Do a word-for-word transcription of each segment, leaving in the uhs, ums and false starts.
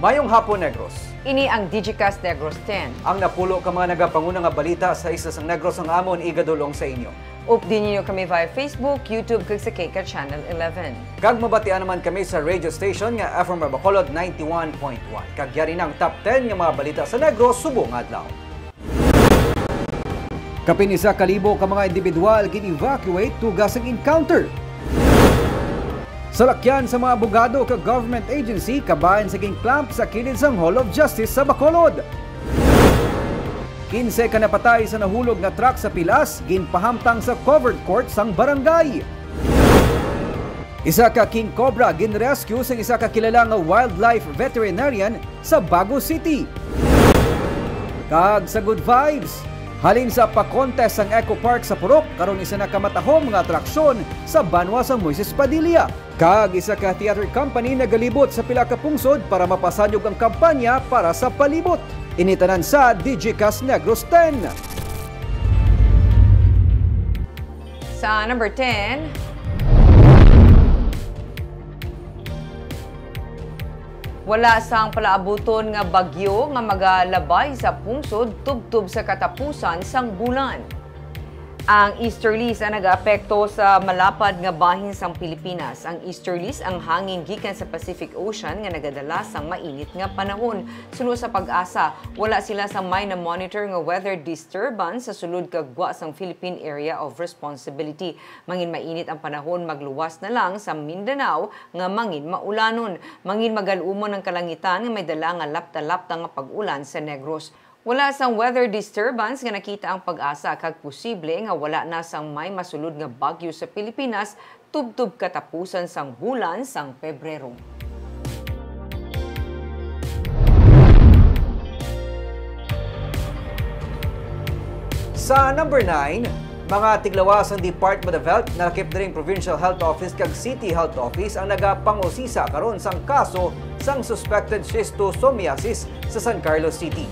Mayong hapon, Negros. Ini ang Digicast Negros ten. Ang napulo ka mga nagapanguna nga balita sa isla sang Negros ang amon igadulong sa inyo. Updi ninyo kami via Facebook, YouTube, kag sa K K Channel eleven. Kag mabatian naman kami sa radio station nga F M Bacolod ninety-one point one. Kag yari na ang top ten nga mga balita sa Negros subong adlaw. Kapin isa ka libo ka mga individual gin-evacuate tuga sang encounter. Salakyan sa mga abogado kag government agency kabahin sa ginclamp sa kilid sang Hall of Justice sa Bacolod. Kinse ka napatay sa nahulog nga truck sa Pilas ginpahamtang sa covered court sang barangay. Isa ka king cobra gin-rescue sang isa ka kilala nga wildlife veterinarian sa Bago City. Kag sa good vibes, halin sa pa-contest sang Eco Park sa Purok, karon isa na ka matahom nga atraksyon sa banwa sang Moises Padilla. Kag isa ka theater company nagalibot sa pila ka pungsod para mapasadlog ang kampanya para sa palibot. Ini tanan sa Digicast Negros ten. Sa number ten, wala sang palaabuton nga bagyo nga magalabay sa pungsod tubtob sa katapusan sang bulan. Ang easterlies ang nagaapekto sa malapad nga bahin sang Pilipinas. Ang easterlies ang hangin gikan sa Pacific Ocean nga nagadala sang mainit nga panahon. Suno sa PAGASA, wala sila sa may na-monitor nga weather disturbance sa sulod kag gwa sang Philippine Area of Responsibility. Mangin mainit ang panahon, magluwas na lang sa Mindanao nga mangin maulanon. Mangin magal-umon ang kalangitan nga may dala nga lapta-lapta nga pag-ulan sa Negros. Wala sang weather disturbance nga nakita ang PAGASA kag posible nga wala na sang may masulod nga bagyo sa Pilipinas tubtob katapusan sang bulan sang Pebrero. Sa number nine, mga tiglawas sang Department of Health nalakip diri ang Provincial Health Office kag City Health Office ang nagapangusisa karon sang kaso sang suspected schistosomiasis sa San Carlos City.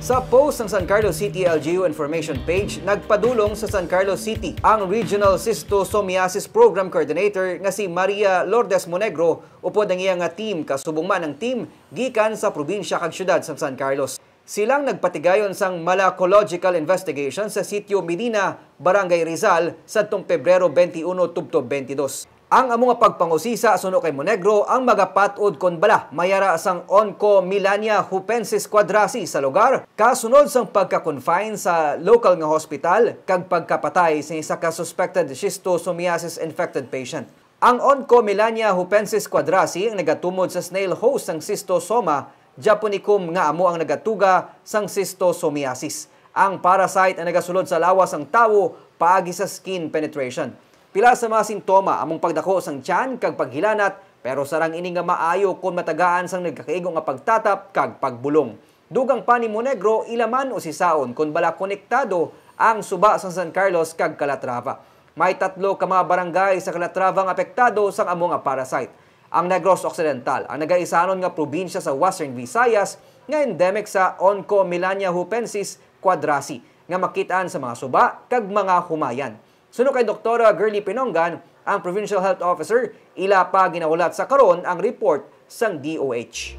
Sa post sang San Carlos City L G U information page, nagpadulong sa San Carlos City ang Regional Schistosomiasis Program Coordinator nga si Maria Lourdes Monegro upod ang iya nga team, kasubong man ang team gikan sa probinsya kag siyudad sang San Carlos. Sila ang nagpatigayon sang malacological investigation sa sitio Medina, Barangay Rizal, sadtong Pebrero twenty-one tubtob twenty-dos. Ang amo nga pagpangusisa suno kay Monegro ang magapat-od kon bala may ara sang Onchomelania hupensis quadrasi sa lugar, kasunod sang pagka-confine sa local nga hospital kag pagkapatay sa isa ka suspected schistosomiasis infected patient. Ang Onchomelania hupensis quadrasi ang nagatumod sa snail host sang Schistosoma japonicum nga amo ang nagatuga sang schistosomiasis. Ang parasite ang nagasulod sa lawas sang tawo paagi sa skin penetration. Pila sa mga sintoma amo ang pagdako sang tiyan kag paghilanat, pero sarang ini nga maayo kon matagaan sang nagakaigo nga pagtatap kag pagbulong. Dugang pa ni Monegro, ila man usisaon kon bala konektado ang suba sang San Carlos kag Calatrava. May tatlo ka mga barangay sa Calatrava nga apektado sang amo nga parasite. Ang Negros Occidental ang nagaisanon nga probinsya sa Western Visayas nga endemic sa Onchomelania hupensis quadrasi nga makit-an sa mga suba kag mga humayan. Suno kay Doktora Girlie Pinongan, ang Provincial Health Officer, ila pa ginahulat sa karon ang report sang D O H.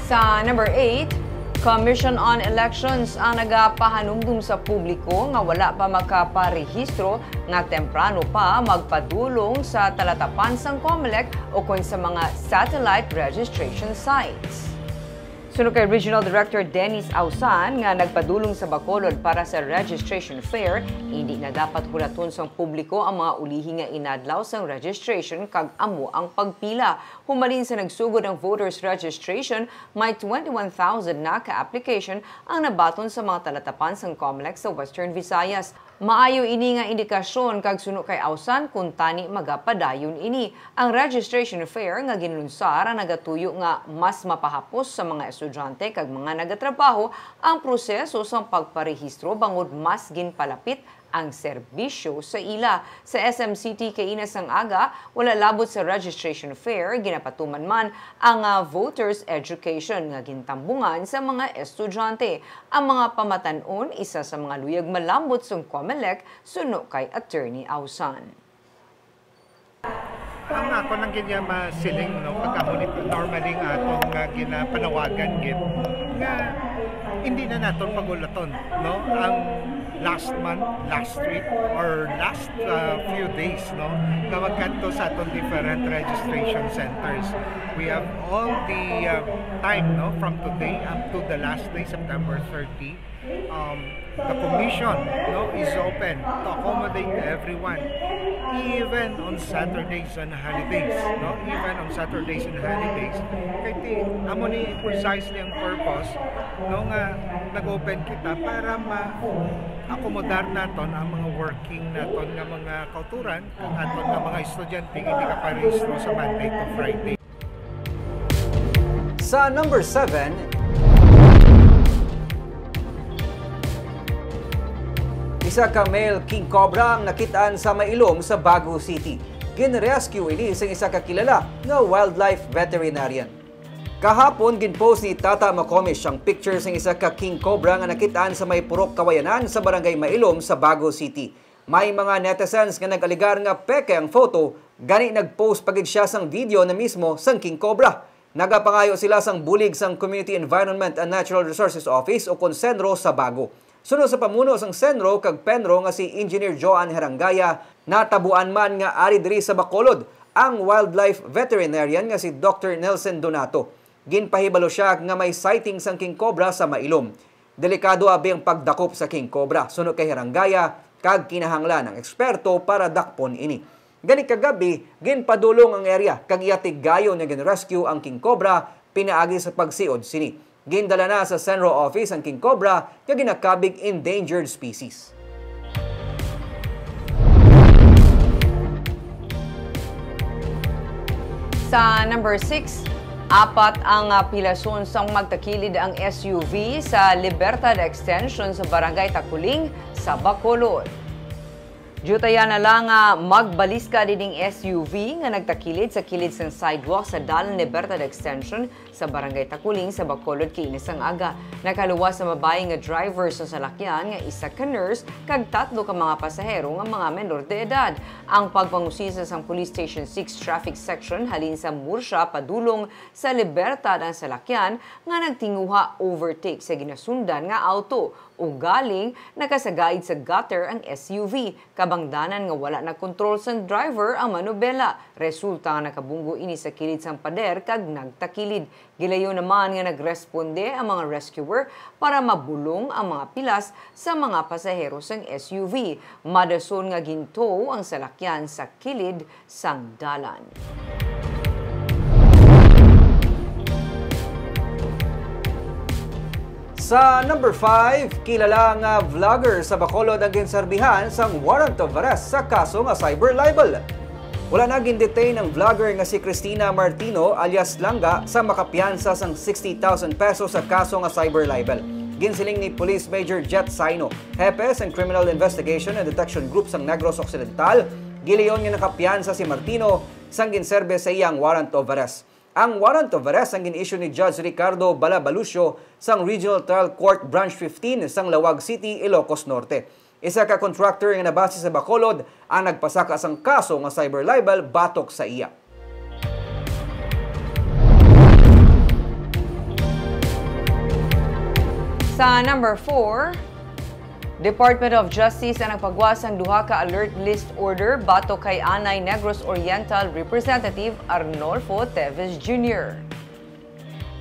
Sa number eight, Commission on Elections ang nagapahanumdom sa publiko nga wala pa makaparehistro nga temprano pa magpadulong sa talatapan sang Comelec ukon sa mga satellite registration sites. Suno kay Regional Director Dennis Ausan nga nagpadulong sa Bacolod para sa registration fair, indi na dapat hulaton sang publiko ang mga ulihi nga inadlaw sang registration kag amo ang pagpila. Humalin sa nagsugod ang voters registration, may twenty-one thousand na ka application ang nabaton sa mga talatapan sang Comelec sa Western Visayas. Maayo ini nga indikasyon kag suno kay Ausan, kuntani magapadayon ini. Ang registration fair nga ginlunsar ang nagatuyo nga mas mapahapos sa mga estudyante kag mga nagatrabaho ang proseso sang pagparehistro bangod mas ginpalapit ang serbisyo sa ila. Sa S M C T kaina sang aga, wala labot sa registration fair, ginapatuman man ang, ah, voters education nga gintambungan sa mga estudyante. Ang mga pamatan-on, isa sa mga luyag malambot sang Comelec, suno kay Attorney Ausan. Ang ako lang gid nga masiling, no, pag amo ni, normally nga atong nga ginapanawagan gid nga hindi na naton pagulaton, no, ang last month, last week, or last, uh, few days, no, nga magkadto sa aton different registration centers. We have all the, uh, time, no, from today up to the last day, September thirty. Um, the commission, no, is open to accommodate everyone, even on Saturdays and holidays, no, even on Saturdays and holidays. Kay ti, amo ni precisely ang purpose, no, nga nag-open kita para ma-accommodar naton ang mga working naton nga mga kauturan, kag aton nga mga estudyante nga nagaparehistro sa Monday to Friday. Sa number seven, isa ka male king cobra ang nakitaan sa mailom sa Bago City. Gin-rescue ini sang isa ka kilala nga wildlife veterinarian. Kahapon, gin-post ni Tata Makomish ang picture sang isa ka king cobra nga nakitaan sa may Purok Kawayanan sa Barangay Mailom sa Bago City. May mga netizens nga nag-alegar nga peke ang photo, gani nag-post pa gid siya sang video na mismo sang king cobra. Nagapangayo sila sang bulig sang Community Environment and Natural Resources Office o kon CENRO sa Bago. Suno sa pamuno sang CENRO kag PENRO nga si Engineer Joan Herangaya, natabuan man nga ari diri sa Bacolod ang wildlife veterinarian nga si Doctor Nelson Donato. Ginpahibalo sia nga may sighting sang king cobra sa Mailom. Delikado abi ang pagdakop sa king cobra, suno kay Herangaya, kag kinahanglan ang eksperto para dakpon ini. Gani kagabi, ginpadulong ang area kag iya tigayon nga gin-rescue ang king cobra pinaagi sa pagsiod sini. Gindala na sa CENRO office ang king cobra nga ginakabig endangered species. Sa number six, apat ang, ah, pilason sang magtakilid ang S U V sa Libertad Extension sa Barangay Taculing sa Bacolod. Diutayan na lang nga magbaliskad ining S U V nga nagtakilid sa kilid sang sidewalk sa Dalan Libertad Extension sa Barangay Taculing sa Bacolod kaina sang aga. Nakaluwas sa babayi nga driver sa salakyan nga isa ka nurse kag tatlo ka mga pasahero nga mga menor de edad. Ang pagpangusisa sang Police Station six Traffic Section halin sa Murcia padulong sa Libertad ang salakyan nga nagtinguha overtake sa ginasundan nga auto. Ugaling nakasagaid sa gutter ang S U V. Kabangdanan nga wala na kontrol sang driver ang manobela. Resulta nga nakabunggo ini sa kilid sang pader kag nagtakilid. Gilayon naman nga nagresponde ang mga rescuer para mabulong ang mga pilas sa mga pasahero sang S U V. Madason nga gintow ang salakyan sa kilid sang dalan. Sa number five, kilala nga vlogger sa Bacolod ang ginserbihan sang warrant of arrest sa kaso nga cyber libel. Wala na gin-detain ang vlogger nga si Christina Martino alias Langga sa makapiyansa sang sixty thousand pesos sa kaso nga cyber libel. Ginsiling ni Police Major Jet Saino, hepe sang Criminal Investigation and Detection Group sang Negros Occidental, gilayon nga nakapiyansa si Martino sang ginserbe sa iya ang warrant of arrest. Ang warrant of arrest ang gin-issue ni Judge Ricardo Balabalucio sang Regional Trial Court Branch fifteen sang Laoag City, Ilocos Norte. Isa ka contractor nga nabase sa Bacolod ang nagpasaka sang kaso nga cyber libel batok sa iya. Sa number four, Department of Justice ang nagpagawas sang duha ka alert list order batok kay anay Negros Oriental Representative Arnolfo Teves Junior.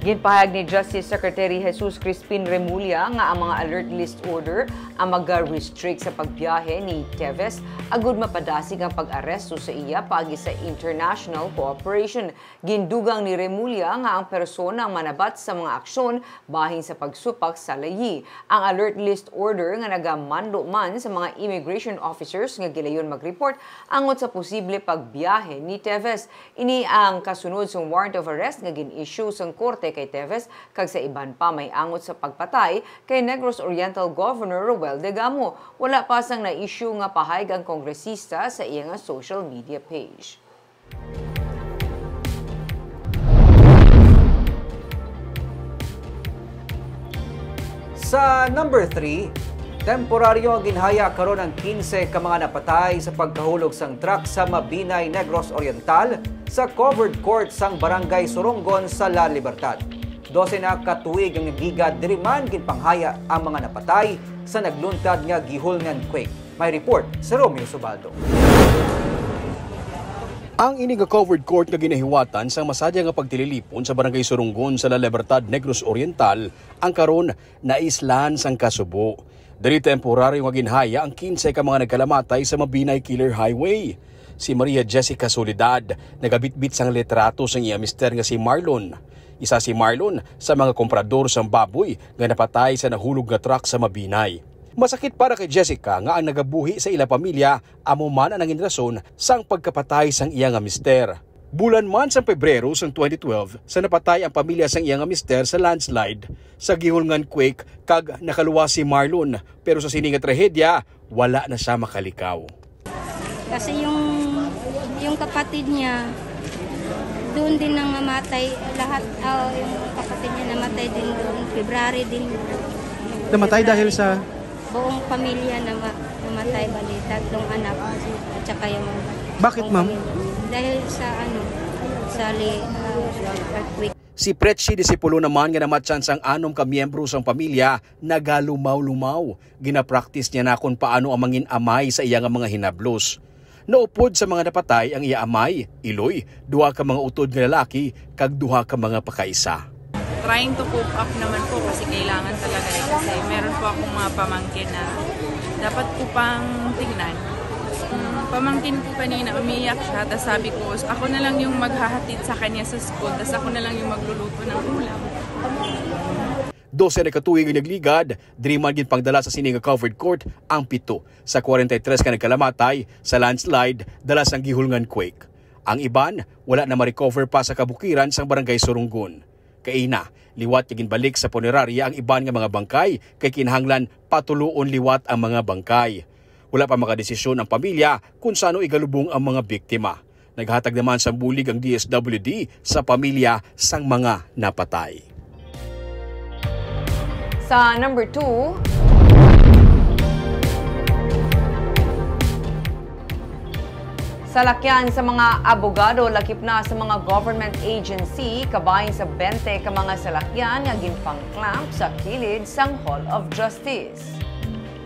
Ginpahayag ni Justice Secretary Jesus Crispin Remulla nga ang mga alert list order ang maga-restrict sa pagbiyahe ni Teves agud mapadasig ang pag-aresto sa iya paagi sa international cooperation. Gindugang ni Remulla nga ang persona ang manabat sa mga aksyon bahin sa pagsupak sa layi. Ang alert list order nga nagamando man sa mga immigration officers nga gilayon mag-report angot sa posible pagbiyahe ni Teves. Ini ang kasunod sang warrant of arrest nga gin-issue sang korte kay Teves kag sa iban pa may angot sa pagpatay kay Negros Oriental Governor Roel Degamo. Wala pa sang na-issue nga pahayag ang kongresista sa iya nga social media page. Sa number three, Temporaryo nga ginhaya karon ang kinse ka mga napatay sa pagkahulog sang truck sa Mabinay, Negros Oriental, sa covered court sang Barangay Surungon sa La Libertad. Dose na ka tuig ang nagligad, diri man ginpanghaya ang mga napatay sa nagluntad nga Gihulngan quake. May report si Romeo Subaldo. Ang ini nga covered court nga ginahiwatan sang masadya nga pagtililipon sa Barangay Surungon sa La Libertad, Negros Oriental, ang karon naislan sang kasubo. Diri temporaryo nga ginhaya ang kinse ka mga nagkalamatay sa Mabinay Killer Highway. Si Maria Jessica Soledad nagabitbit sang litrato sang iya mister nga si Marlon. Isa si Marlon sa mga komprador sang baboy nga napatay sa nahulog nga truck sa Mabinay. Masakit para kay Jessica nga ang nagabuhi sa ila pamilya amo man ang nangin rason sang pagkapatay sang iya nga mister. Bulan man sang Pebrero sang twenty twelve sa napatay ang pamilya sang iya nga mister sa landslide sa Gihulngan quake kag nakaluwas si Marlon, pero sa sini nga trahedya, wala na sia makalikaw. Kasi yung, yung kapatid niya, doon din nang namatay lahat. Oh, yung kapatid niya namatay din doon, February din. Namatay dahil sa? Buong pamilya na namatay, bali, tatlong anak at saka yung Bakit, ma'am? Dahil sa ano, sa li, uh, earthquake. Si Pretsi Disipulo naman nga namatyan sang anom ka miyembro sang pamilya nagalumaw-lumaw. Ginapraktis niya na kon paano ang mangin-amay sa iya nga mga hinablos. Naupod sa mga napatay ang iya amay, iloy, duha ka mga utod nga lalaki, kag duha ka mga pakaisa. Trying to cope up naman po kasi kailangan talaga eh. Kasi meron po akong mga pamangkin na dapat ko pang tingnan. Pamangkin ko kanina, umiiyak siya, tapos sabi ko, ako na lang yung maghahatid sa kanya sa school, tapos ako na lang yung magluluto ng ulam. Dose na ka tuig ang nagligad, diri man ginpangdala sa sini nga covered court ang pito sa kwarenta y tres ka nagkalamatay sa landslide dala sang Gihulngan quake. Ang iban wala na ma-recover pa sa kabukiran sang Barangay Surungon. Kaina, liwat nga ginbalik sa punerarya ang iban nga mga bangkay kay kinahanglan patuloon liwat ang mga bangkay. Wala pa makadesisyon ang pamilya kung sano igalubong ang mga biktima. Naghatag naman sang bulig ang D S W D sa pamilya sang mga napatay. Sa number two, salakyan sa mga abogado lakip na sa mga government agency kabahin sa bente ka mga salakyan nga ginpang-clamp sa kilid sang Hall of Justice.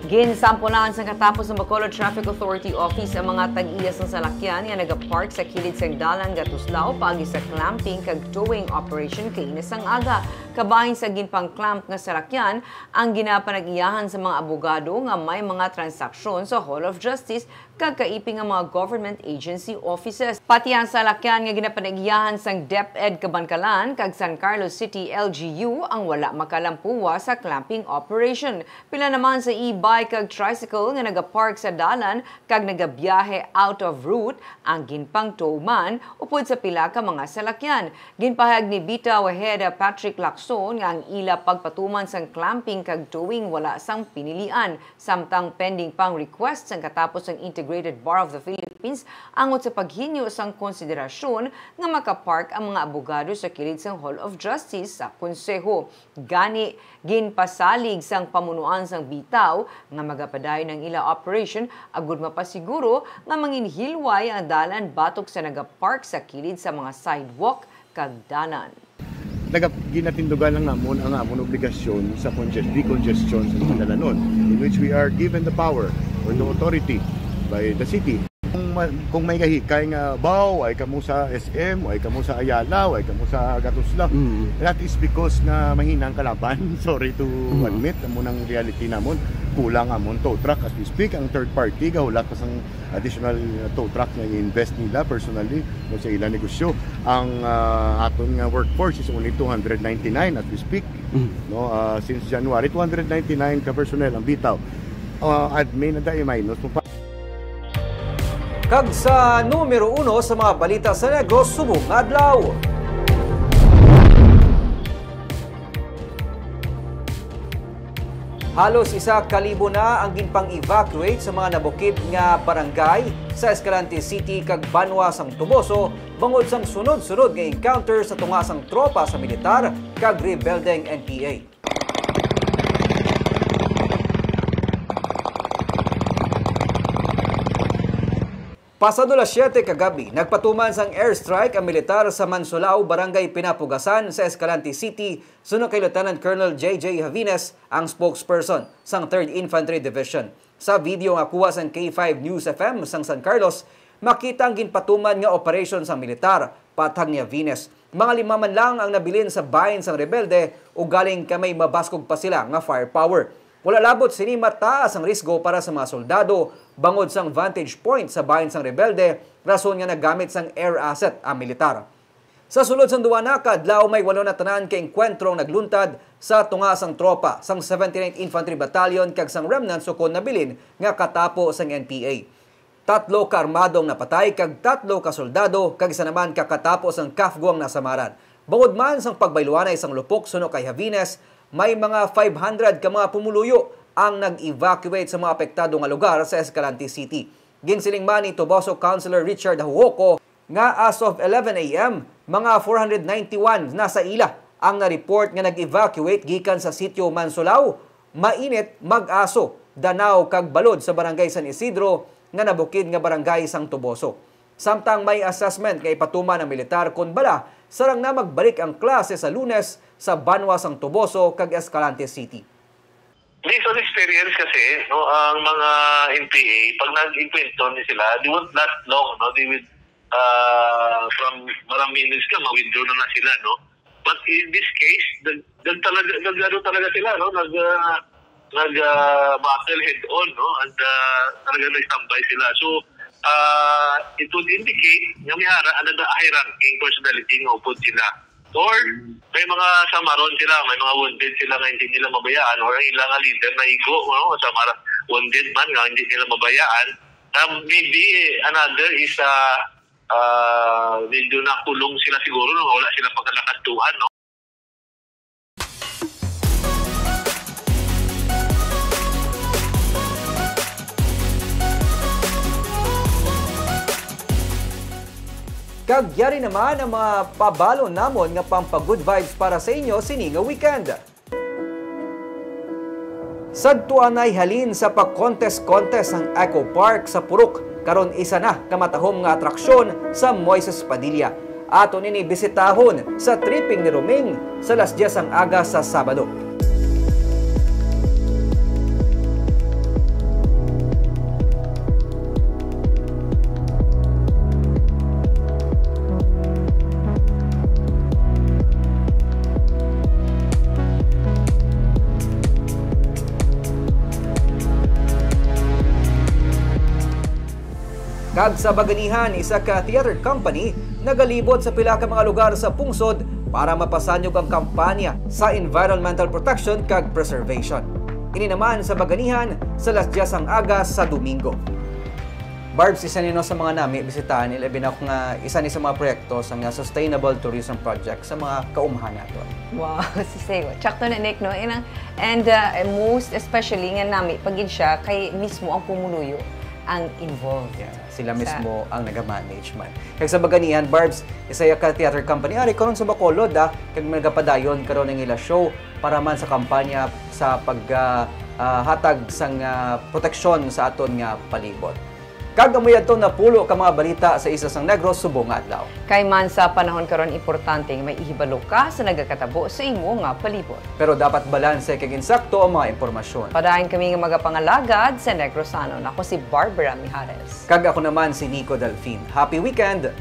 Ginsampulan sang katapos sang Bacolod Traffic Authority Office ang mga tag-iya sang salakyan nga nagapark sa kilid sang dalan nga Tuslao paagi sa clamping kag towing operation kaina sang aga. Kabahin sa ginpang-clamp nga salakyan ang ginapanag-iyahan sa mga abogado nga may mga transaksyon sa Hall of Justice kag kaiping nga mga government agency offices. Pati ang salakyan nga ginapanag-iyahan sang DepEd Kabankalan kag San Carlos City L G U ang wala makalampuwa sa clamping operation. Pila naman sa e-bike kag tricycle nga nagapark sa dalan kag nagabiyahe out of route ang ginpang-tow man upod sa pila ka mga salakyan. Ginpahayag ni Bita Ojeda Patrick Lacson nga ang ila pagpatuman sang clamping kag towing wala sang pinilian, samtang pending pang request sang katapos sang Integrated Bar of the Philippines angot sa paghinyo sang konsiderasyon nga makapark ang mga abogado sa kilid sang Hall of Justice sa Konseho. Gani, ginpasalig sang pamunuan sang Bitaw nga magapadayon ang ila operation agud mapasiguro nga manginhilway ang dalan batok sa nagapark sa kilid sa mga sidewalk kag dalan. Naga-, ginatindugan lang namon ang amon obligasyon sa conges-, decongestion sa mga dalanon, in which we are given the power or the authority by the city. Kung, ma- kung may kahikay nga, baw, ay kamo sa S M, ay kamo sa Ayala, ay kamo sa Gatuslaw, that is because nga mahina ang kalaban. Sorry to admit, amo nang reality namon. Kulang amon tow truck as we speak. Ang third party, gahulat pa sang additional tow truck nga i-invest nila personally no, sa ilang negosyo. Ang ah, aton nga workforce is only two hundred ninety-nine as we speak. No, ah, since January, two hundred ninety-nine ka personnel ang Bitaw. Ah, admin na dahil minus mo pa. Kag sa numero uno sa mga balita sa Negros subong nga adlaw. Halos isa ka libo na ang ginpang-evacuate sa mga nabukid nga barangay sa Escalante City kag banwa sang Toboso bangod sang sunod-sunod nga encounter sa tunga sang tropa sa militar kag rebeldeng N P A. Pasado las siete kagabi, nagpatuman sang airstrike ang militar sa Mansulao, Barangay Pinapugasan sa Escalante City, suno kay Lieutenant Colonel J J Javines, ang spokesperson sang Third Infantry Division. Sa video nga kuha sang K five News F M sang San Carlos, makita ang ginpatuman nga operasyon sang militar, patag ni Javines. Mga lima man lang ang nabilin sa bahin sang rebelde, ugaling kay may mabaskog pa sila nga firepower. Wala labot sini mataas ang risgo para sa mga soldado bangod sang vantage point sa bahin sang rebelde, rason nga nagamit sang air asset ang militar. Sa sulod sang duwa na ka adlaw, may walo na tanan ka engkwentro ang nagluntad sa tunga sang tropa sang seventy-ninth Infantry Battalion kag sang remnants ukon nabilin nga katapo sang N P A. Tatlo ka armado ang napatay kag tatlo ka soldado kag isa naman ka katapo sang CAFGU ang nasamaran. Bangod man sang pagbayluanay sang lupok suno kay Javines, may mga five hundred ka mga pumuluyo ang nag-evacuate sa mga apektado nga lugar sa Escalante City. Ginsiling man ni Toboso Councilor Richard Hahuhoco nga as of eleven A M, mga four hundred ninety-one na sa ila ang na-report nga nag-evacuate gikan sa sitio Mansulao, Mainit, Mag-aso, Danao, kag Balod sa Barangay San Isidro nga nabukid nga barangay sang Toboso. Samtang may assessment nga ipatuman ang militar kon bala sarang na magbalik ang klase sa Lunes sa banwa sang Toboso kag Escalante City. Based on experience kasi, no, ang mga N P A, pag nag-engkwentro ni sila, they won't last long, no? They will, uh, from marang minutes ka, ma-withdraw na, na sila, no? But in this case, nag, nag talaga, nag, ano talaga sila, no? Nag, uh, nag, uh, battle head on, no? And, uh, talaga nag-standby sila. So, uh, it would indicate nga may ara, ano, high ranking personality nga upod sila. Or may mga samaron sila, may mga wounded sila nga hindi nila mabayaan, or ang ilang nga leader naigo, no? Samar, wounded man nga hindi nila mabayaan. Um, maybe another is, uh, uh, medyo nakulong sila siguro, no? Wala sila pagkalakadtuan, no? Kag yari naman ang mga pabalo namon nga pampa-good vibes para sa inyo sini nga weekend. Sadto anay halin sa pa-contest-contest ang Eco Park sa Purok, karon isa na ka matahom nga atraksyon sa Moises Padilla. Aton ini bisitahon sa tripping ni Roming sa las dyes ang aga sa Sabado. Kag sa Baganihan, isa ka theater company nagalibot sa pila ka mga lugar sa pungsod para mapasanyog ang kampanya sa environmental protection kag preservation. Ini naman sa Baganihan sa las dyes ang aga sa Domingo. Barbs, isa ni, no, sa mga nami bisitahan, ilabi na ko nga isa ni sa mga proyekto sa mga sustainable tourism project sa mga kaumhan naton. Wow, si Sego. Tsakto na, Nick, no? Inang, and, uh, most especially nga nami pa gid siya kay mismo ang pumuluyo ang involved. Yeah, sila sa mismo ang naga-manage man. Kag sa Baganihan, Barbs, isa ya ka theater company ari karon sa Bacolod, ah, kag nagapadayon karon ang ila show para man sa kampanya sa pag, ah, ah, hatag sang, ah, proteksyon sa aton nga palibot. Kag amo yadto napulo ka mga balita sa Isla sang Negros subong nga adlaw. Kay man sa panahon karon, importante nga may ihibalo ka sa nagakatabo sa imo nga palibot. Pero dapat balanse kag insakto ang mga impormasyon. Padayon kami nga magapangalagad sa Negrosanon. Ako si Barbara Mijares. Kag ako naman si Nico Delfin. Happy weekend!